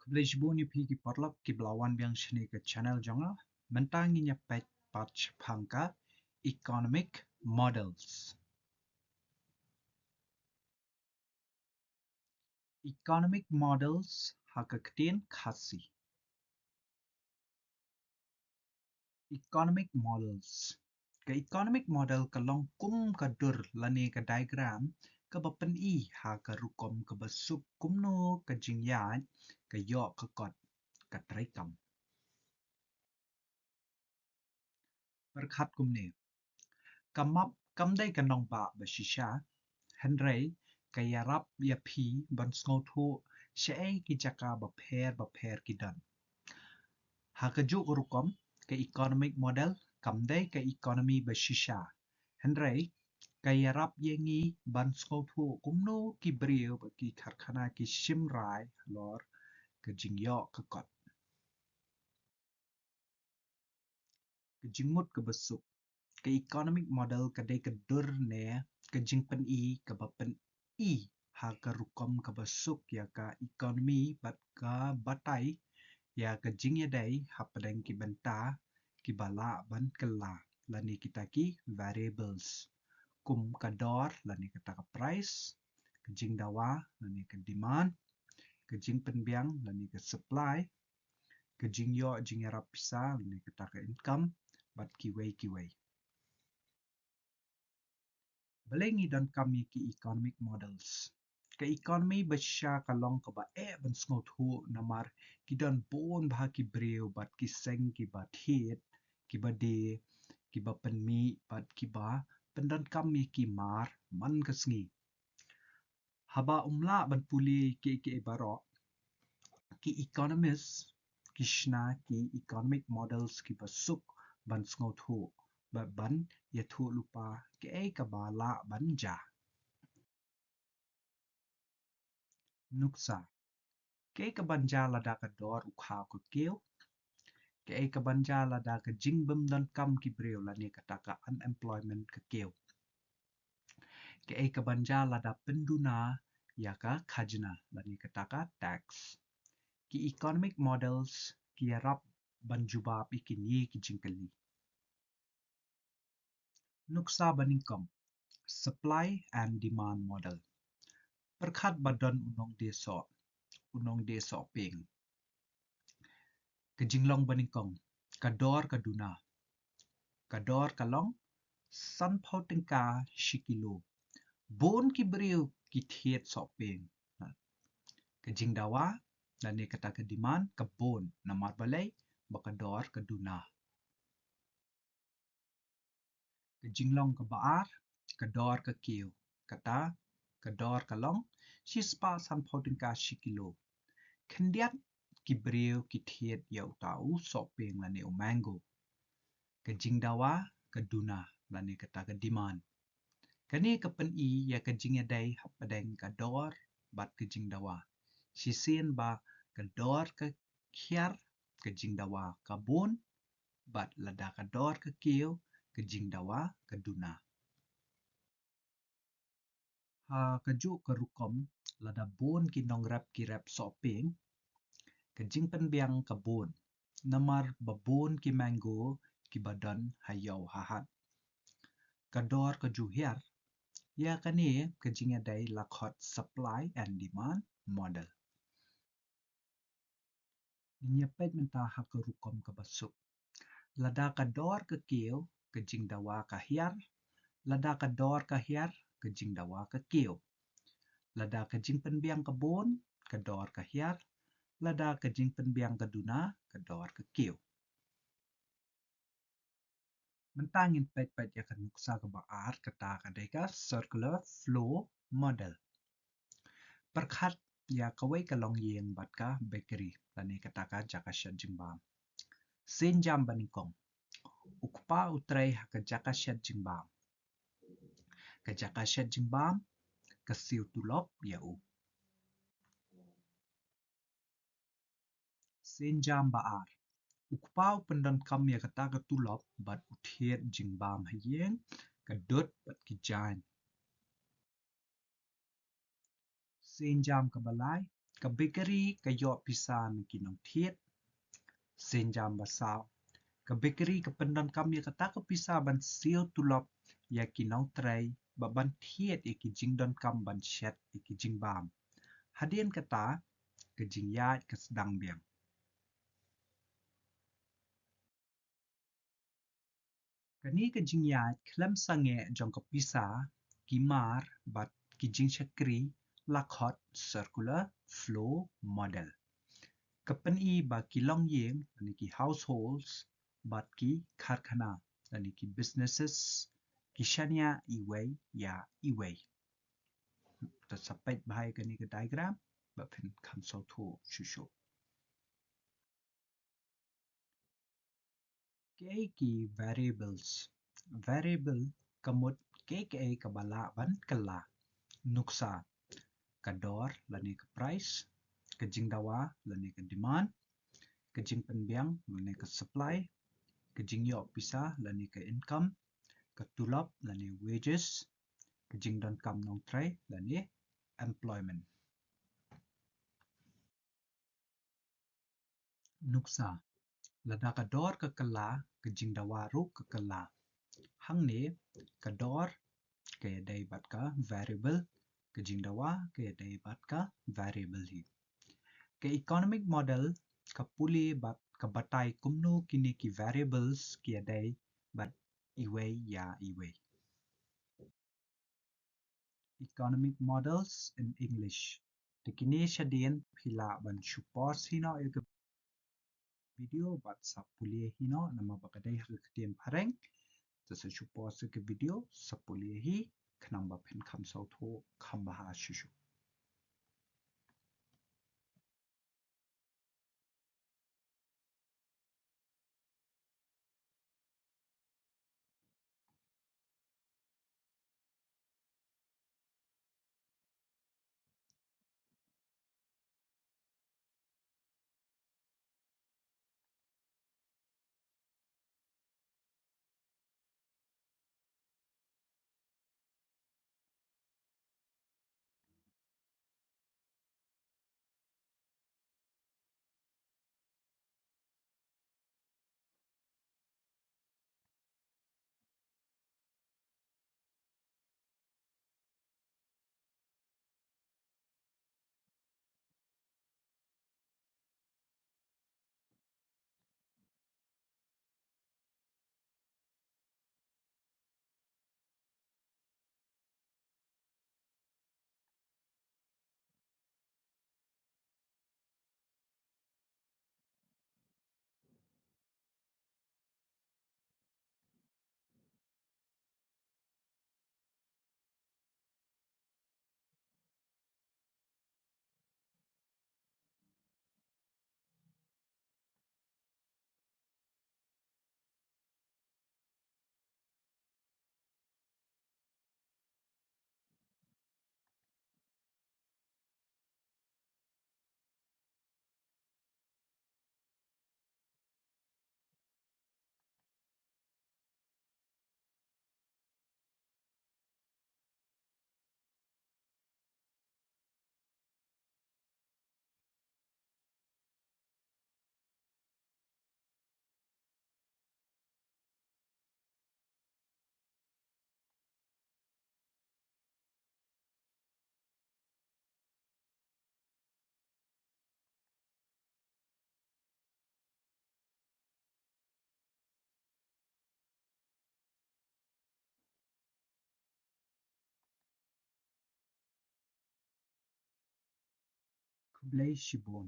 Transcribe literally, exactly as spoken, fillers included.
Khublei shibun ïa phi ki paralok kiba la wan biang shane ka channel jong nga. Mynta ngin ïa peit pat shaphang ka economic models. Economic models ha ka ktien Khasi. Economic models. Ka economic model ka long kum ka dur lane ka diagram kaba pyni ha ka rukom kaba suk kumno ka jingïaid ka ïoh ka kot ka treikam. Pyrkhat kumne. Ka map kam dei ka nongbah ba shisha, hynrei ka ïarap ïa phi ban sngewthuh shaei ki jaka bapher bapher ki don. Ha kajuh ka rukom, ka economic model kam dei ka economy ba shisha, hynrei ka ïarap ïa ngi ban sngewthuh kumno ki briew bad ki karkhana ki shim rai halor ka jingïoh ka kot. Ka jingmut kaba suk. Ka economic model ka dei ka dur ne ka jingpyni kaba pyni ha ka rukom kaba suk ïa ka economy bad ka batai ïa ka jingïadei hapdeng ki bynta kiba lah ban kylla lane kita ki variables, kum ka dor lane kata ka price, ka jingdawa lane ka demand, ka jingpynbiang lane ka supply, ka jingïoh jingïarap pisa lane kata ka income, bad kiwei kiwei. Balei ngi donkam ïa ki economic models? Ka economy ba shisha ka long kaba eh ban sngewthuh namar ki don bun bha ki briew bad ki seng kiba thied, kiba die, kiba pynmih bad kiba pyndonkam ïa ki mar man ka sngi. Haba ym lah ban pule kiei kiei baroh, ki economist ki shna ki economic models kiba suk ban sngewthuh bad ban ïathuh lypa kaei kaba lah ban jia. Nuksa. Kaei kaban jia lada ka dor u khaw ka kiew? Kaei kaban jia lada ka jingbym donkam ki briew lane kata ka unemployment ka kiew? Kaei kaban jia lada pynduna ïa ka khajna lane kata ka tax? Ki economic models ki ïarap ban jubab ïa kine ki jingkylli. Nuksa ba nyngkong, supply and demand model. Pyrkhat ba don u nongdie soh, u nongdie sohpieng. Ka jinglong ba nyngkong, ka dor ka duna. Ka dor ka long sanphew tyngka shi kilo. Bun ki briew ki thied sohpieng. Ka jingdawa lane kata ka demand ka bun, namar balei? Ba ka dor ka duna. Ka jinglong kaba ar, ka dor ka kiew. Kata ka dor ka long shispah sanphew tyngka shi kilo. Khyndiat ki briew ki thied ïa uta u sohpieng lane u mango. Ka jingdawa ka duna lane kata ka demand. Kane ka pyni ïa ka jingïadei hapdeng ka dor bad ka jingdawa. Shisien ba ka dor ka hiar, ka jingdawa ka bun, bad lada ka dor ka kiew, ka jingdawa ka duna. Ha kajuh ka rukom, lada bun ki nongrep ki rep sohpieng, ka jingpynbiang ka bun, namar ba bun ki mango kiba don ha ïew ha hat. Ka dor ka ju hiar. Ïa kane ka jingïadei la khot supply and demand model. Ngin ïa peit mynta ha ka rukom kaba suk. Lada ka dor ka kiew, ka jingdawa ka hiar. Lada ka dor ka hiar, ka jingdawa ka kiew. Lada ka jingpynbiang ka bun, ka dor ka hiar. Lada ka jingpynbiang ka duna, ka dor ka kiew. Mynta ngin peit peit ïa ka nuksa kaba ar, kata ka dei ka circular flow model. Pyrkhat ïa kawei ka longïing bad ka bakery lane kata ka jaka shet jingbam. Sienjam ba nyngkong, u kpa u trei ha ka jaka shet jingbam. Ka jaka shet jingbam ka siew tulop ïa u. Sienjam ba ar, u kpa u pyndonkam ïa kata ka tulop bad u thied jingbam ha ïing, ka dud bad ki jaiñ. Sienjam kaba lai, Ka bakery ka ïoh pisa na ki nongthied. Sienjam ba saw, ka bakery ka pyndonkam ïa kata ka pisa ban siew tulop ïa ki nongtrei bad ban thied ïa ki jingdonkam ban shet ïa ki jingbam. Hadien kata, ka jingïaid ka sdang biang. Kane ka jingïaid khlem sangeh jong ka pisa, ki mar bad ki jingshakri la khot circular flow model. Ka pyni ba ki longïing, lane ki households, bad ki karkhana, lane ki businesses, ki shaniah iwei ïa iwei. Te sa peit bha ïa kane ka diagram ba phin kham sngewthuh shuh shuh. Kiei ki variables? Variable ka mut kiei kiei kaba lah ban kylla. Nuksa, ka dor lane ka price, ka jingdawa lane ka demand, ka jingpynbiang lane ka supply, ka jingïoh pisa lane ka income, ka tulop lane wages, ka jingdonkam nongtrei lane employment. Nuksa, lada ka dor ka kylla, ka jingdawa ruh ka kylla. Hangne, ka dor ka ïadei bad ka variable, ka jingdawa ka ïadei bad ka variable hi. Ka economic model ka pule bad ka batai kumno kine ki variables ki ïadei bad iwei ïa iwei. Economic models in English. Te kine shadien phi lah ban shu pause hi noh ïa ka video bad sa pule hi noh, namar ba ka dei ha ka ktien phareng. Te sa shu pause ïa ka video, sa pule hi, khnang ba phin kham sngewthuh kham bha shuh shuh. Khublei shibun.